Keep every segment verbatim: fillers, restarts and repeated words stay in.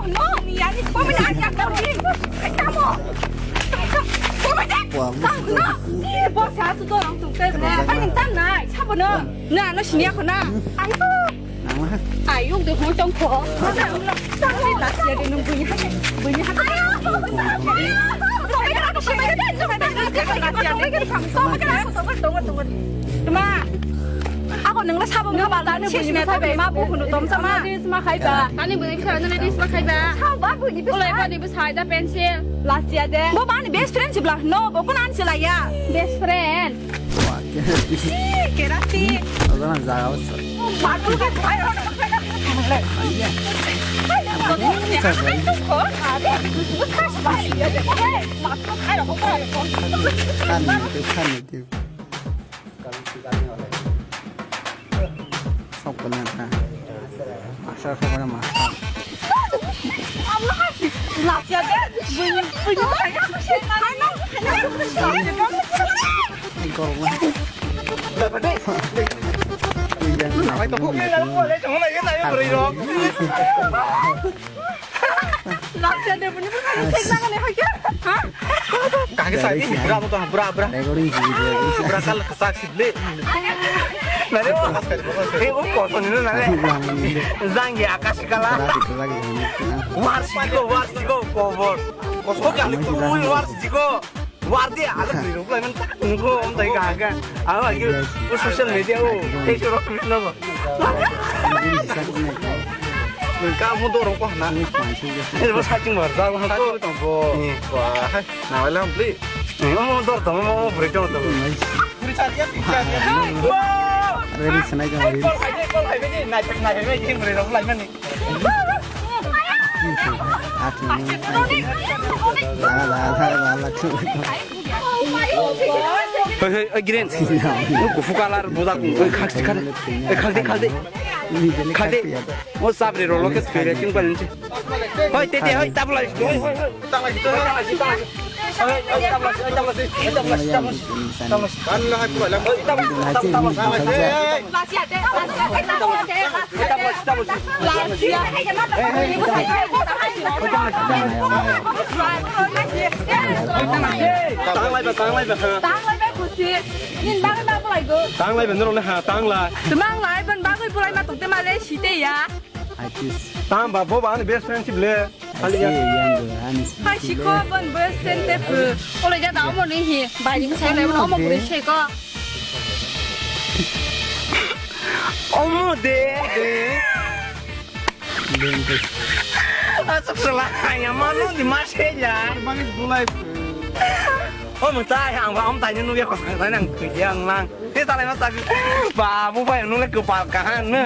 No, ni ani, bo mene ani ang kau ni. Kamu. Bo mene. Wah, musuh. Ni bo sa su dorong tu ke. Ai, ni tam nai. Sabo no. Na, no sini aku na. Ayo. Nangma. Ayo, de hong tong ko. Tang ni last year de nung bunyi hake. Bunyi hake. Ayo. Tuma. Ako nang na sabo nga bala ni sini tabe ma bu hunu tom sama. Reels ma khai ba. Ani bini bisa nang reels ma khai ba. Sabo bu ni bisa. Ulai ba ni bisa da pencil. Last year de. Bo ba ni best friend sibla. No, bo kun an sila ya. Best friend. Wah, kera. Si, kera si. Abang jaga besar. Matu ke khai ro. Iya. Hai, matu ke khai ro. Hai, matu ke khai ro. Kan itu, kan itu. Sok benar kan. Masa sok benar masa. Lasia de, bunyi, bunyi. Gorong lah. Lasia de, bunyi, bunyi. Lasia de, bunyi, bunyi. Ha? Kage sai ni bra mo to bra bra. Recording sih gitu. Bra kal kesak sih le. Nare o. Eh o koto ni nare. Janggi akashi kala. War siko, war siko, kobor. Ko kali ko war siko. War dia ala beri rok lai man tak nungko om tai ga ga. Ala lagi o social media o. Tei soro no. Ka mo dorong ko na. Ini bos hacing war jago hangko. Tong bo. Wah. Nang lai lang beli. Ini mau dor tong mau beri dong tong. Beri cari ya, beri cari ya. Wah. Ready senai kan ready. Call hai deh, call hai deh. Naik naik naik ini beri dong lai mana. Hei hei hei Giren. Kufu kalar bodak khakti khakti. Khakti khakti. Khakti. O sabri rolo ke pere kin palinche. Hoi tete hoi tabla. Hoi hoi hoi. Tanglai ba, tanglai ba, ha. Tanglai ba, noro le ha, tangla. Tang lai, ban bagwi bulai ma tongte ma le site ya. Tang ba, bo ba ani best friendship le. Hai siko ban best friend te pu. Ole ja da omo ni hi. Bai ni sai le omo buri se ko. Omo de. Asuk sela hanya manu di masih ya. Bangis bulai. Omo tai ang ba om tai nu ya ko sai nang kujang lang. Te talai ma tak. Ba bu bai nu le kepal kahan ne.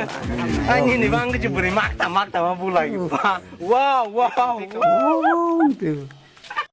Ani ni bang ke buri mak ta mak ta ma bulai. Wow, wow. Oh, itu.